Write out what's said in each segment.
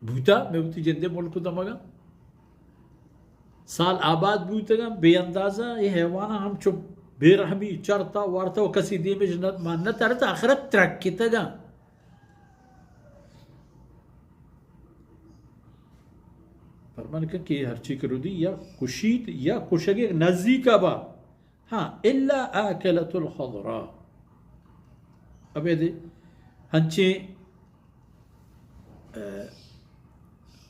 بوتا، مئے وتی جندے ملک و دمگا سال آباد بوتگاں، بے اندازہ اے حیواناں ہمچو بے رحمی چرتا وارتا و کسی دیمش نہ، مان نہ ترت، آخرت ترکتگاں۔ فرمان کن کہ ہرچی کہ ردی یا کشیت یا کشگے نزیکا با۔ ہاں، الا آکلۃ الخضراء۔ ابید ہنچیں، اے،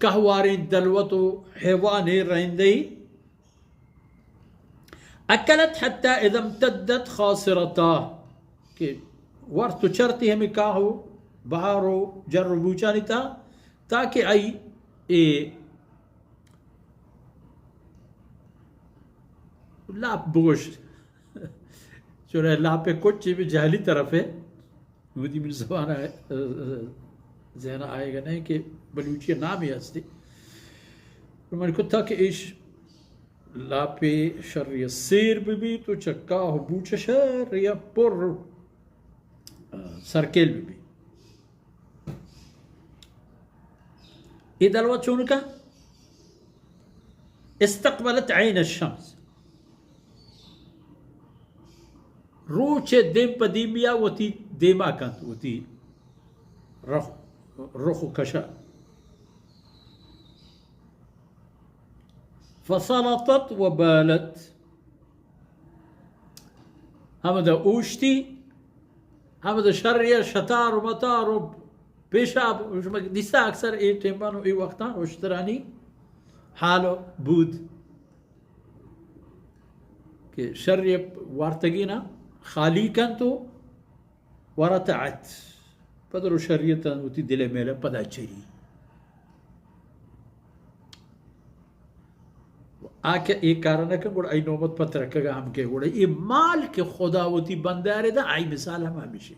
کہواریں دلوت و حیوان رہندئی۔ اکلت حتی اذا امتدت خاصرتا، کہ ورت و چرتی ہمیں کاہو بہارو جر و بوچانی تا، تاکہ آئی اے لاپ بگوشت۔ چونہ لاپ کچ بھی جہلی طرف ہے۔ ودی من زبان آئے، ذہن آئے گا نہیں کہ بلوچی نامی ہستی۔ من کتا کہ ایش لاپے شری سیر ببی تو چکا ہو بوچ شری پر سرکیل ببی۔ اے دلوت چونکا استقبلت عین الشمس، روچ دیم پہ دیمیا وتی دیما کنت، وتی رخ، رخ و کشا۔ فسلطت و بالت، ہمدا اوشتی، ہمدا شریا شتار و متار و پیشاب، شما دیستا اکثر اے ٹیمان و اے وقتان اشترانی حال و بود کہ شریا وارتگینا خالی کنت و ورتعت، پدر و شریتان وتی دل میلہ پدا چری۔ آ کہ اے کار نہ کن، گڑا ای نوبت پترکگا ہم کہ گڑا اے مال کہ خدا وتی بندارے دا، آئی مثال ہم ہمیشی۔